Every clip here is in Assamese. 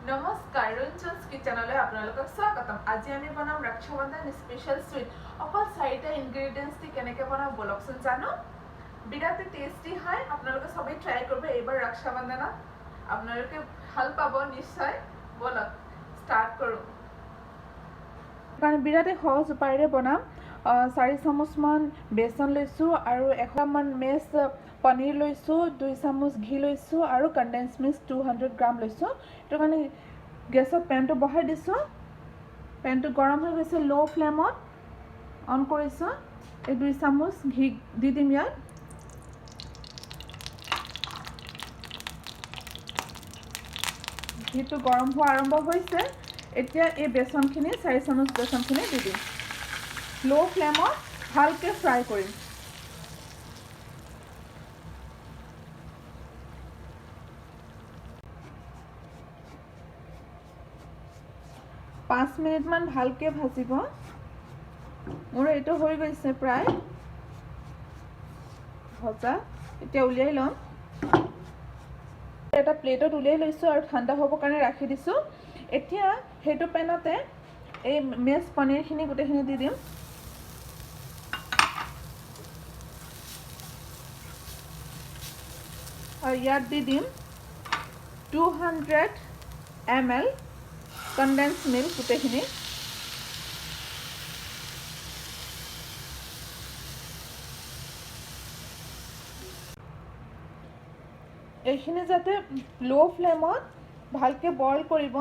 নমস্কাৰ, ৰঞ্জনছ কিচেনলৈ আপোনালোকক স্বাগতম। আজি আমি বনাম ৰক্ষাবন্ধন স্পেচিয়েল চুইট। অকল চাৰিটা ইনগ্ৰেডিয়েণ্টছ দি কেনেকৈ বনাম, ব'লকচোন জানো। বিৰাট টেষ্টি হয়, আপোনালোকে চবেই ট্ৰাই কৰিব এইবাৰ ৰক্ষাবন্ধনত, আপোনালোকে ভাল পাব নিশ্চয়। ব'লক, ষ্টাৰ্ট কৰোঁ। কাৰণ বিৰাটেই সহজ উপায়েৰে বনাম। 4 চামুচমান বেচন লৈছোঁ আৰু 100 মান মেচ পনীৰ লৈছোঁ, 2 চামুচ ঘি লৈছোঁ আৰু কণ্ডেন্স মিল্ক 200 গ্ৰাম লৈছোঁ। সেইটো কাৰণে গেছত পেনটো বহাই দিছোঁ। পেনটো গৰম হৈ গৈছে, ল' ফ্লেমত অন কৰিছোঁ। এই 2 চামুচ ঘি দি দিম ইয়াত। ঘিটো গৰম হোৱা আৰম্ভ হৈছে। এতিয়া এই বেচনখিনি, 4 চামুচ বেচনখিনি দি দিম। ল' ফ্লেমত ভালকৈ ফ্ৰাই কৰিম। 5 মিনিটমান ভালকৈ ভাজিব। মোৰ এইটো হৈ গৈছে প্ৰায় ভজা। এতিয়া উলিয়াই ল'ম। এটা প্লেটত উলিয়াই লৈছোঁ আৰু ঠাণ্ডা হ'বৰ কাৰণে ৰাখি দিছোঁ। এতিয়া সেইটো পেনতে এই মেচ পনীৰখিনি গোটেইখিনি দি দিম। আৰু ইয়াত দি দিম 200 ml condense milk গোটেইখিনি। এইখিনি যাতে ল' ফ্লেমত ভালকৈ বইল কৰিব।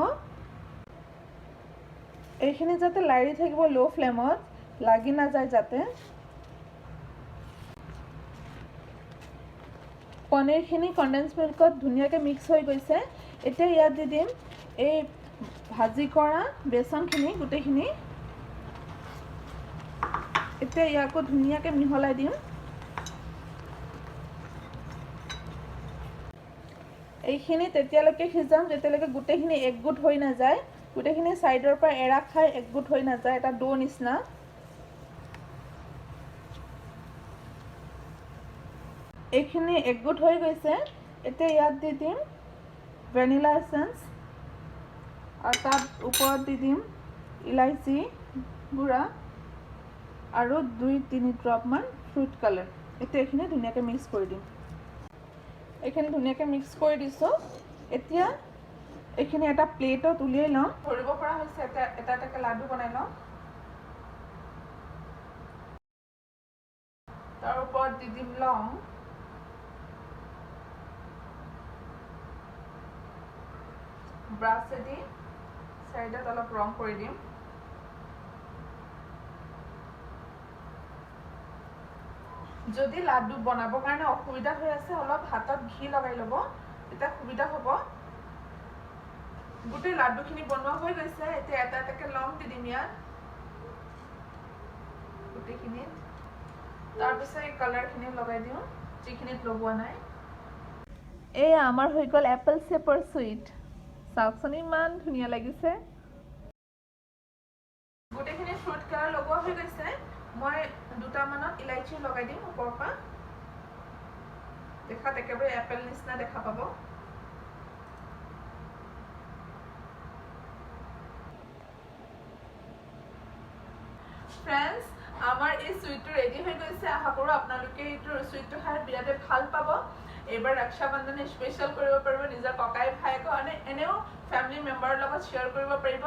এইখিনি যাতে লাৰি থাকিব ল' ফ্লেমত, লাগি নাযায় যাতে। পনীৰখিনি কণ্ডেন্স মিল্কত ধুনীয়াকৈ মিক্স হৈ গৈছে। এতিয়া ইয়াত দি দিম এই ভাজি কৰা বেচনখিনি গোটেইখিনি। এতিয়া ইয়াকো ধুনীয়াকৈ মিহলাই দিম। এইখিনি তেতিয়ালৈকে সিজাম, যেতিয়ালৈকে গোটেইখিনি একগোট হৈ নাযায়, গোটেইখিনি ছাইডৰ পৰা এৰা খাই একগোট হৈ নাযায়, এটা দৌ নিচিনা। এইখিনি একগোট হৈ গৈছে। এতিয়া ইয়াত দি দিম ভেনিলা এচেঞ্চ আৰু তাত ওপৰত দি দিম ইলাচি গুড়া আৰু 2-3 ড্ৰপমান ফ্ৰুট কালাৰ। এতিয়া এইখিনি ধুনীয়াকৈ মিক্স কৰি দিম। এইখিনি ধুনীয়াকৈ মিক্স কৰি দিছোঁ। এতিয়া এইখিনি এটা প্লেটত উলিয়াই ল'ম। ধৰিব পৰা হৈছে। এটা এটা এটাকৈ লাডু বনাই ল'ম। তাৰ ওপৰত দি দিম লং। ব্ৰাছেদি চাইডত অলপ ৰং কৰি দিম। যদি লাডু বনাবৰ কাৰণে অসুবিধা হৈ আছে, অলপ হাতত ঘি লগাই ল'ব, তেতিয়া সুবিধা হ'ব। গোটেই লাডুখিনি বনোৱা হৈ গৈছে। এতিয়া এটা এটাকে লং দি দিম ইয়াত গোটেইখিনিত। তাৰপিছত এই কালাৰখিনি লগাই দিওঁ, যিখিনিত লগোৱা নাই। এয়া আমাৰ হৈ গ'ল এপল চেপৰ চুইট। চাওকচোন, ইমান ধুনীয়া লাগিছে। গোটেইখিনি ফ্ৰুট কালাৰ লগোৱা হৈ গৈছে। মই দুটামানত ইলাচি লগাই দিম ওপৰৰ পৰা। দেখাত একেবাৰে এপেল নিচিনা দেখা পাব। ফ্ৰেণ্ডছ, আমাৰ এই চুইটটো ৰেডি হৈ গৈছে। আশা কৰোঁ আপোনালোকে এইটো চুইটটো খাই বিৰাটেই ভাল পাব। এইবাৰ ৰক্ষা বন্ধন স্পেচিয়েল কৰিব পাৰিব নিজৰ ককাই ভায়েকৰ, মানে এনেও ফেমিলি মেম্বাৰৰ লগত শ্বেয়াৰ কৰিব পাৰিব।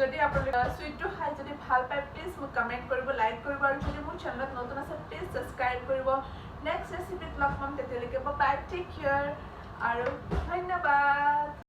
যদি আপোনালোকে চুইটটো খাই যদি ভাল পায়, প্লিজ মোক কমেণ্ট কৰিব, লাইক কৰিব আৰু যদি মোৰ চেনেলত নতুন আছে, প্লিজ ছাবস্ক্ৰাইব কৰিব। নেক্সট ৰেচিপিত লগ পাম। তেতিয়ালৈকে বাই, টেক কেয়াৰ আৰু ধন্যবাদ।